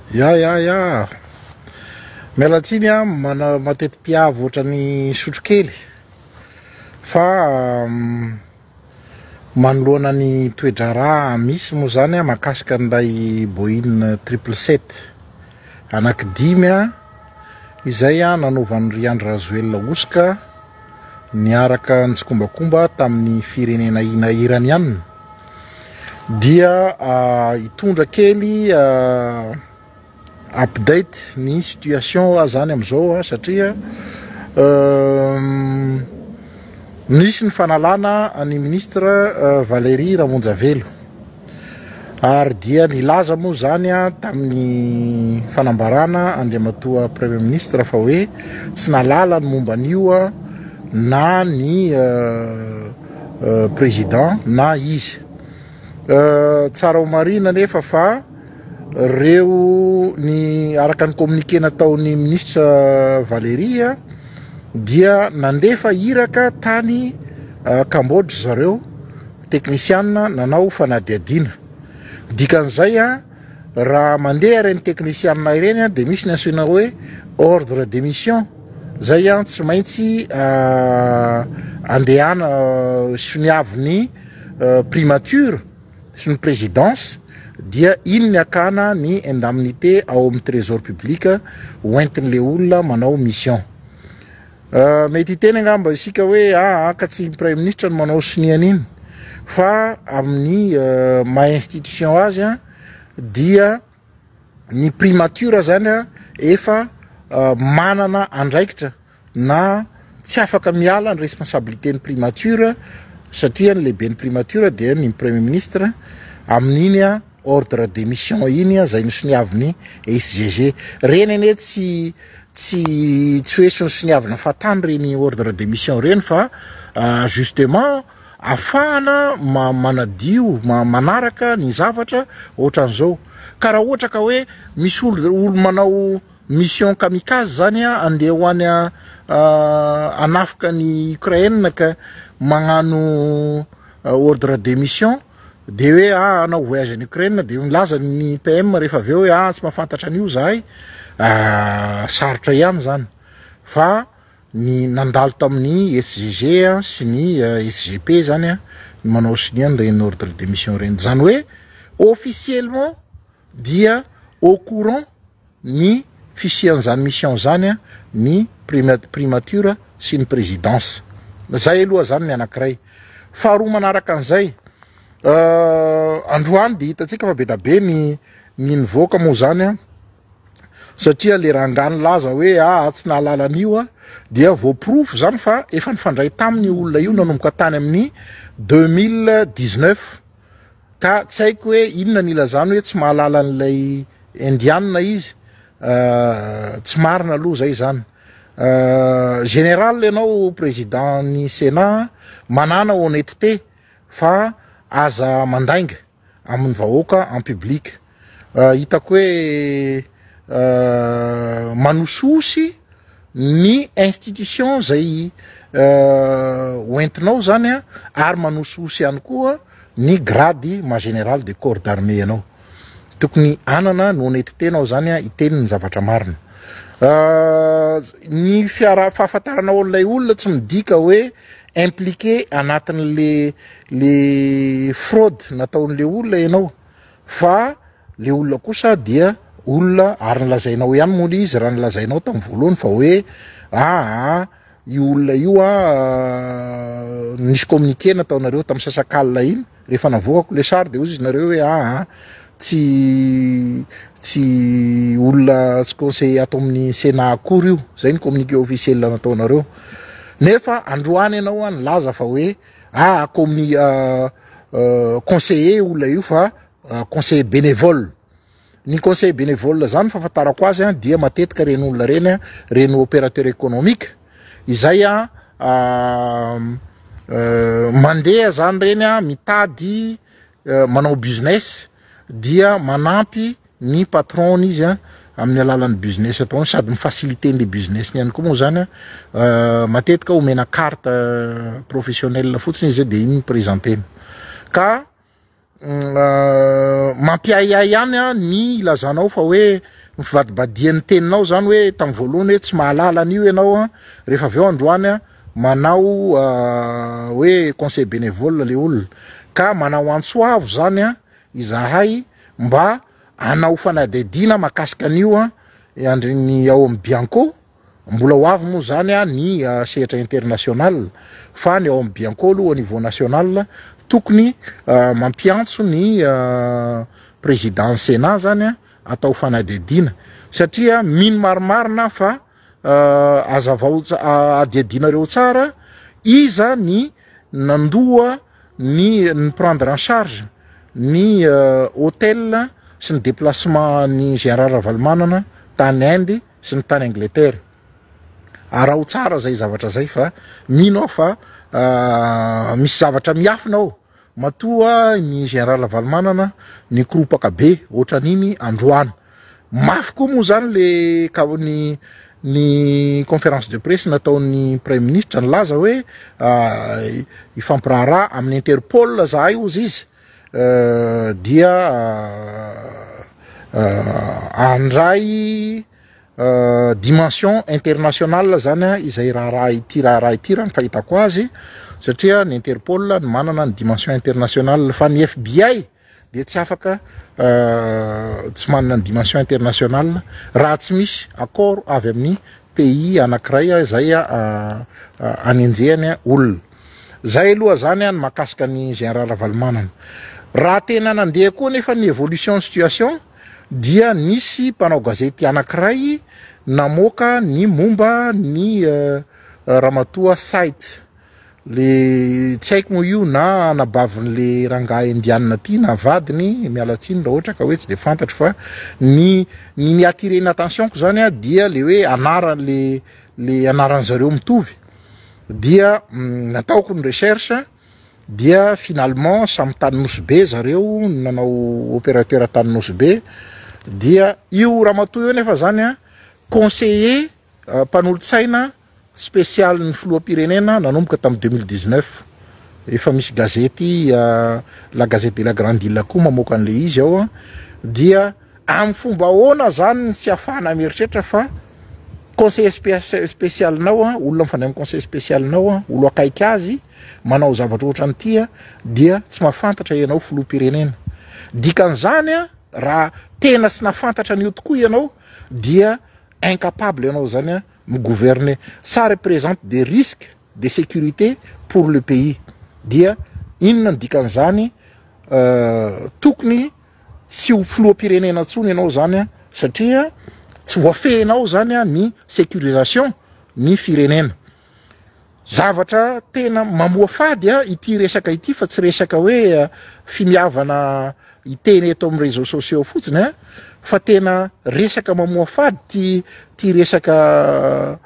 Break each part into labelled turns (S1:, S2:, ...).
S1: Ya ya ya. Miala tsiny a mana mateti-piavy ohatran'ny sotrokely fa manoloana ny toe-draharaha misy moa zany a mahakasika an'ilay Boeing triple sept anaky dimy a izay a nanaovan'i ry Andry Rajoelina hosoka niaraka nitsikombakomba tamin'ny firenena ina Iraniana dia hitondra kely update ny situation aho zany am'izao a satria nisy ny fanalana ny ministre Valérie Ramonjavelo ary dia nilaza moa zany a tamin'ny fanambarana Andriamatoa Premier ministre fa hoe tsy nahalala ny momba an'io a na ny président na izy. Tsara ho marihina anefa fa reo ny araka ny communiqué nataon'ny ministre Valérie dia nandefa iraka tany Cambodge zareo teknisiana nanao fanadihadiana. Dikan'izay raha mandeha ireny teknisiana ireny dia misy ny antsoina hoe ordre de mission zay tsy maintsy andehana soniavin'ny primature sy ny présidence dia iny ny akana ny indemnité ao amin'ny trésor public hoentin'le olona manao mission. Mety hiteny angamba isika hoe aa ka tsy ny premier ministre no manao sonia an'iny fa amin'ny maha institution azy a dia ny primature zany a efa manana andraikitra na tsy afaka miala ny responsabilité ny primature satria ny lehiben'ny primature dia ny premier ministre amin'iny a ordre de mission iny zay nosoniavin'ny SGG reny anie tsy tsy tsy hoe sonisoniavina fahatany reny ordre de mission reny fa justement afahana manadio manaraka ny zavatra ohatran'izao ka raha ohatra ka hoe misy olo olo manao mission kamikaze zany a andeha ho any anafika ny Ukraine ka magnano ordre de mission de hoe ah hanao voyage any Ukraine de milaza ny PM rehefa avy eo hoe ah tsy mahafantatra an'io zahay, sarotra ihany zany fa ny nandalo tamin'ny SGG sy ny SGP zany ny manao sonia an'ireny ordre de mission ireny, zany hoe officiellement dia au courant ny fisian'izany mission zany ny primature sy ny présidence. Zay aloha zany ny anankiray. Faharoa manaraka an'izay, androany de hitantsika fa be da be ny ny nivoaka moa zany a, satria le rangahy nilaza hoe ah tsy nahalala an'io a, dia voaporofo zany fa efa nifandray taminy io olona io nanomboka tany amin'ny 2019. Ka tsy haiko hoe inona ny ilazany hoe tsy mahalala an'ilay indiana izy, tsy marina aloha zay zany. Général ianao président ny Sénat, manàna honnêteté fa aza mandainga amin'ny vahoaka en public. Hitako hoe manosihosy ny institution zay hoentinao zany a, ary manosihosy ihany koa ny grade maha général de corps d'armée anao. Tokony hanana ny honnêteté nao zany a, hiteny ny zavatra marina. Ny fiara- fahafantaranao an'ilay olona tsy midika hoe impliqué anatin'le le fraude nataon'le olona ianao fa le olona kosa dia olona ary nolazainao ihany moa le izy raha nolazainao tamin'ny voalohany fa hoe aa io olona io a nisy communiqué nataonareo tamin'ny sasakalina iny rehefa navoakako le sary de hozy izy nareo hoe aa tsy tsy olona tsy conseiller ato amin'ny Sénat akory io, zay ny communiqué officiel nataonareo nefa androany ianao a nilaza fa hoe aa communi- conseiller olona io fa conseiller bénévole. Ny conseiller bénévole zany fahafantarako azy a dia matetika reny olona reny a, reny opérateur économique izay a mandeha zany reny a mitady manao business dia manampy ny patron-ny izy a amin'ny alalan'ny business ataony sady mi-faciliter le business-ny ihany koa moa zany a, matetika omena carte professionnelle fotsiny izy de iny no présenter-ny ka. Mampiahiahy ihany ny ilazanao fa hoe ny fivadibadihan'ny teninao zany hoe tamin'ny voalohany hoe tsy mahalala an'io ianao an, rehefa avy eo androany an manao hoe conseil bénévole le olona, ka manao antso avo zany an izahay mba hanao fanadihadiana mahakasika an'io an, ny ao amin'ny Bianco. Mbola ho avy moa izany ny sehatra international fa ny ao amin'ny Bianco aloha au niveau national tokony mampiantso ny président ny Sénat zany atao fanadihadiana satria mino marimarina aho fa azavao adihadianareo tsara iza ny nandoa ny ny prendre en charge ny hôtel sy ny déplacement ny Gérard Ravalomanana tany Inde sy ny tany Angleterre. Araho tsara zay zavatra zay fa mino aho fa misy zavatra miafina ao. Matoa ny Général Ravalomanana nikoropaka be ohatran'iny androany. Mafy koa moa zany le ka ny ny conférence de presse nataon'ny Praiminisitra nilaza hoe hifampiraharaha amin'ny Interpol zahay hozy izy. Dia handray dimension internationale zany izay raharaha ity raharaha ity raha ny fahitako azy satria ny Interpol no manana ny dimension internationale fa ny FBI dia tsy afaka tsy manana ny dimension internationale raha tsy misy accord avy amin'ny pays anankiray izay anenjehany olona. Zay aloha zany ny mahakasika ny Général Ravalomanana. Raha tena nandeha koa nefa ny évolution ny situation dia nisy mpanao gazety anankiray namoaka ny momba ny ramatoa Said. Le tsy haiko moa io na anabavin'le rangahy indianina ty na vadiny, miala tsiny raha ohatra ka hoe tsy de fantatro fa ny ny ni-attirer ny attention-ko zany a dia le hoe anaran'le le anaran'zareo mitovy dia nataoko ny recherche dia finalement samy tany Nosy Be zareo nanao opérateur tany Nosy Be dia io ramatoa io nefa zany a conseiller mpanolotsaina spesialin'ny filoham-pirenena nanomboka tamin'ny 2019. Efa misy gazety La Gazette de la Grande Ile koa mamoaka an'ilay izy ao dia amin'ny fomba ahoana zany ny tsy ahafahana mieritreritra fa conseiller spesialinao, olona mifandray amin'ny conseiller spesialinao, olo akaiky azy manao zavatra ohatran'ity dia tsy mahafantatra ianao filoham-pirenena. Dikan'izany raha tena tsy nahafantatra an'io tokoa ianao dia incapable ianao zany mi-gouverner, ça represente des risques de sécurité pour le pays, dia inona ny dikan'izany, tokony tsy ho filoham-pirenena intsony ianao zany satria tsy voafehinao zany ny sécurisation ny firenena. Zavatra tena mamoafady ity resaka ity fa tsy resaka hoe finiavana hiteny eto amin'ny réseaux sociaux fotsiny a, fa tena resaka mamoafady ty ty resaka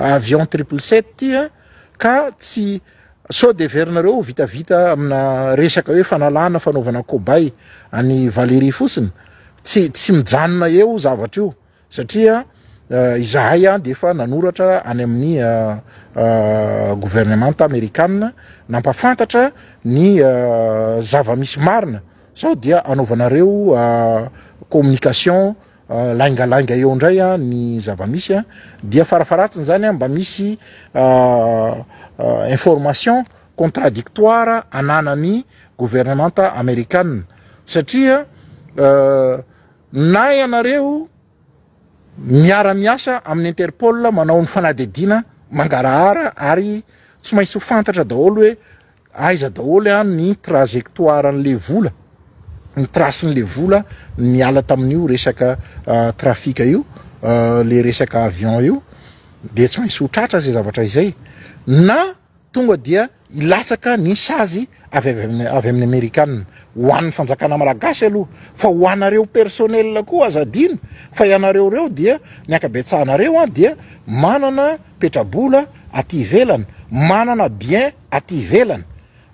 S1: avion triple sept ty a, ka tsy sao de heverinareo ho vitavita amina resaka hoe fanalana fanaovana cobaye an'i Valérie fotsiny, tsy tsy mijanona eo zavatra io. Satria izahay dia efa nanoratra any amin'ny governemanta amerikana nampafantatra ny zava-misy marina sao dia anaovanareo communication laingalainga eo indray ny zava-misy dia farafaharatsiny zany mba misy information contradictoire ananan'ny governemanta amerikana satria Na ianareo miara miasa amin'ny Interpol manao ny fanadihadiana mangarahara ary tsy maintsy ho fantatra daholo hoe aiza daholo an ny trajectoire an'le vola, ny trace-n'le vola niala tamin'io resaka trafic io, le resaka avion io, dia tsy maintsy ho tratra izay zavatra izay. Na Tonga dia hilatsaka ny sazy avy avy amin'ny amerikana. Ho an'ny fanjakana malagasy aloha, fa ho anareo personnel koa aza adino fa ianareo ireo dia ny ankabetsahanareo an dia manana petrabola aty ivelany, manana bien aty ivelany,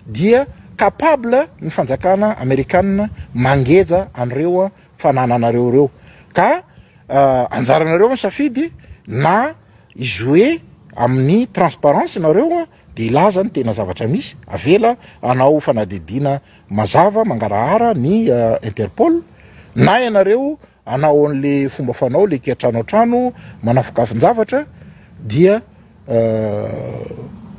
S1: dia capable ny fanjakana amerikana mangeja an'ireo fanananareo ireo. Ka anjaranareo misafidy na hi-jouer. amin'ny transparence nareo a de hilaza ny tena zavatra misy, avela hanao fanadihadiana mazava mangarahara ny Interpol, na ianareo hanao an'le fomba fanao le kiantrano an-trano manafokafon-javatra dia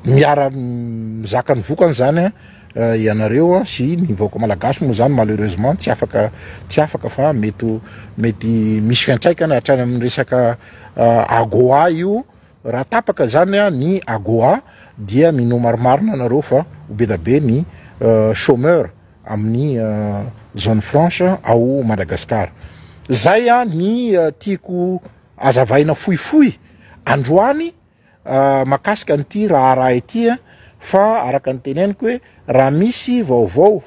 S1: miara mizaka ny vokany zany a ianareo a sy ny vahoaka malagasy moa zany malheureusement tsy afaka tsy afaka fa mety mety misy fiantraikany hatrany amin'ny resaka AGOA io. Raha tapaka zany a ny AGOA dia minoa marimarina anareo fa ho be da be ny chômeur amin'ny zone franche ao Madagascar. Zay a ny tiako azavaina fohifohy androany makasika an'ity raharaha ity a, fa araka ny teneniko hoe raha misy vaovao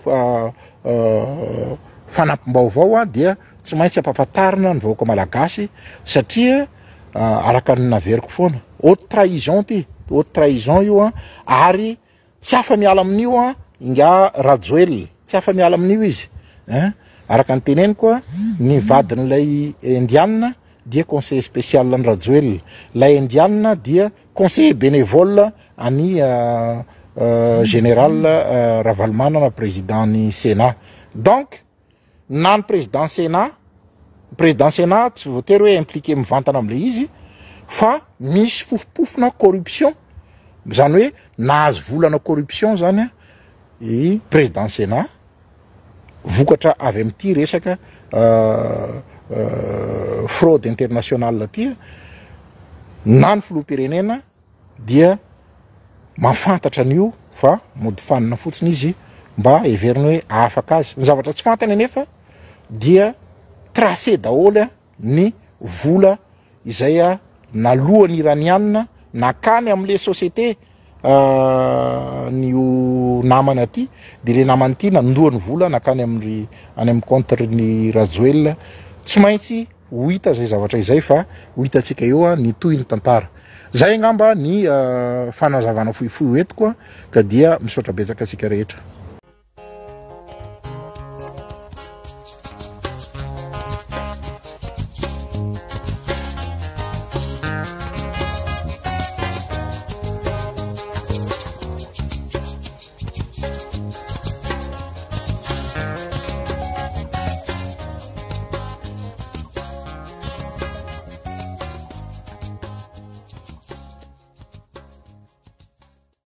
S1: fanampim-baovao a dia tsy maintsy ampahafantarina ny vahoaka malagasy satria araka ny naveriko foana, haute trahison ty, haute trahison io an, ary tsy afa-miala amin'io an ingahy Rajoelina, tsy afa-miala amin'io izy ein, araka ny teneniko an, ny vadin'ilay indiana dia conseiller spécial an'i Rajoelina, ilay indiana dia conseiller bénévole an'i général Ravalomanana président ny Sénat, donc na ny président Sénat, président Sénat tsy voatery hoe impliqué mivantana am'le izy fa misy fofompofona corruption, zany hoe nahazo volana corruption zany a i président Sénat vokatra avy am'ity resaka fraude internationale ty, na ny filoham-pirenena dia mahafantatra an'io fa mody fanina fotsiny izy mba heveriny hoe ahafaka azy. Ny zavatra tsy fantany anefa dia tracé daholo ny vola izay naloan'ny Iraniana nakany amin'le société ny namana aty, de le namana ity nandoa ny vola nakany amin'ny any amin'ny compte ny Rajoelina. Tsy maintsy ho hita zay zavatra izay fa ho hitantsika eo ny tohin'ny tantara. Zay angamba ny fanazavana fohifohy hoentiko ka dia misaotra betsaka antsika rehetra.